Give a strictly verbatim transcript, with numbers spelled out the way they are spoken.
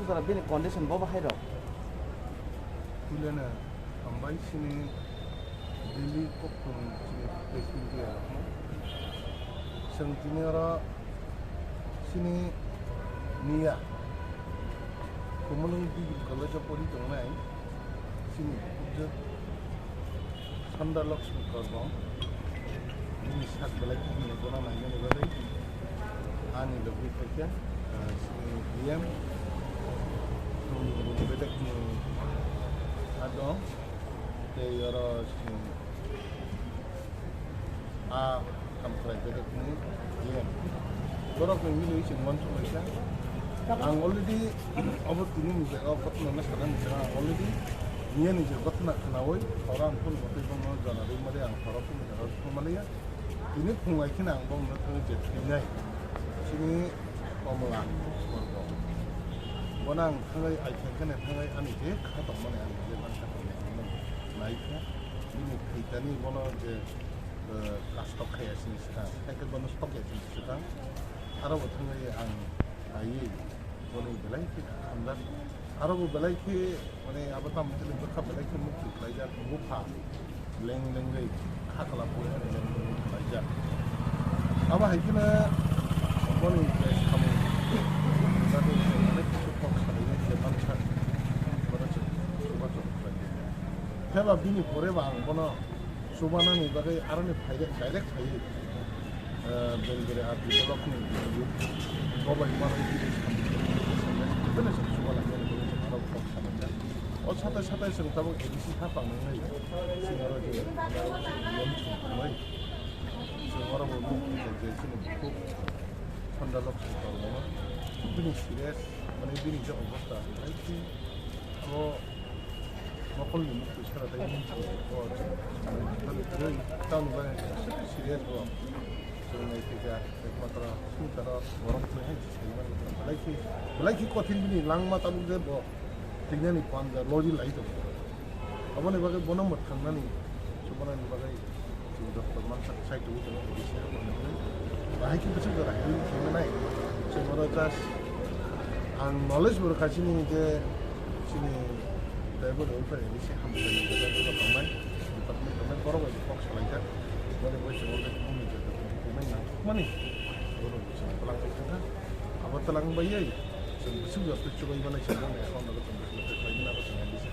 Bini condition bo bahai rok. Tulena hambai sini daily kokthum sini patient dia rokno. Seng tini oro sini niya. Kumulung Degree College of Pori tongnai sini pujak Sanda Lakshmi Korbom. Bini sak belai khe hwnwi bono nainani bagwi ani logi phaikha, ah, sini D M, Bedekni adong, tei oro sini a Kamkhlai Bedekni D M. Borokni milwi chwng uansuk laikha. Ang already obo tini ni jaga o ghotna no sana ni jaga ang already niyani je ghotna khnaui oro ang phone hotwi bono jana rwmani ang horo phone jaga o thangmaliya. Tini phungai kheno ang bono thangwi je thwinai. Chini Komla Sorgo. Bono ang thangwi ai khe kheno thangwi ani je kha tongmani ang je mansa tongmani naikha. Bini thwitani bono je, eh, kastok khaya sini swkang. Hai khe bono stok ya sini swkang. Aro bo thangwi ang naiwi boni belai khe hamjak. Aro bo belai khe, mane, abo tamo chini bwkha belai khe mukti khlaijak, bupha leng lengwi kha kwlap wi leng lengwi khlaijak. Abo hai kheno boni je samung, jani mane kisu kok salai je mansa, bono chwng chubachu khlai di. Phiya ba bini pore ba ang bono chubanani bagwi aroni phai direct phaiwi, eh, Belgre R D block ni video bobai manwi video samjak. Bini se chuba lainani bagwi chwng aro kok salai jak. O satai satai chwng tabuk A D C ha tangmani chwng aro je loan chwng tangmani. Chwng oro bo nukha je chini bukhuk Sanda Lakshmi Korboma bini serious, mane bini je obostha hai khe abo mokolni mukti sara tei mukti o tamo bai serious bo chwng nai khe ekmatro sutaro borok twi hai se sai mani belai khe belai khe kothin bini langma tabuk je bo thwinani panja logi lai tongo. Aboni bagwi bono mwthangnani, chubanani bagwi chwng doctor mansa sai tongwi tongo, A D C aboni bagwi. Bahai khe bwswk jora healing khaima nai. Chwng oro just ang knowledge bo rwkha chini je chini tribal welfare A D C hamjakmani jaga jaga tongnai, department tongnai, borok bai kok salaijak. Boni bagwi chwng oro mungni jaga payment nangkukmani, oro chwng twlang pai thangkha. Abo twlang baiwi chwng bwswk jora twi chubai manai chwng boni account o chwng bwswk jora twi khlaimani abo chwng A D C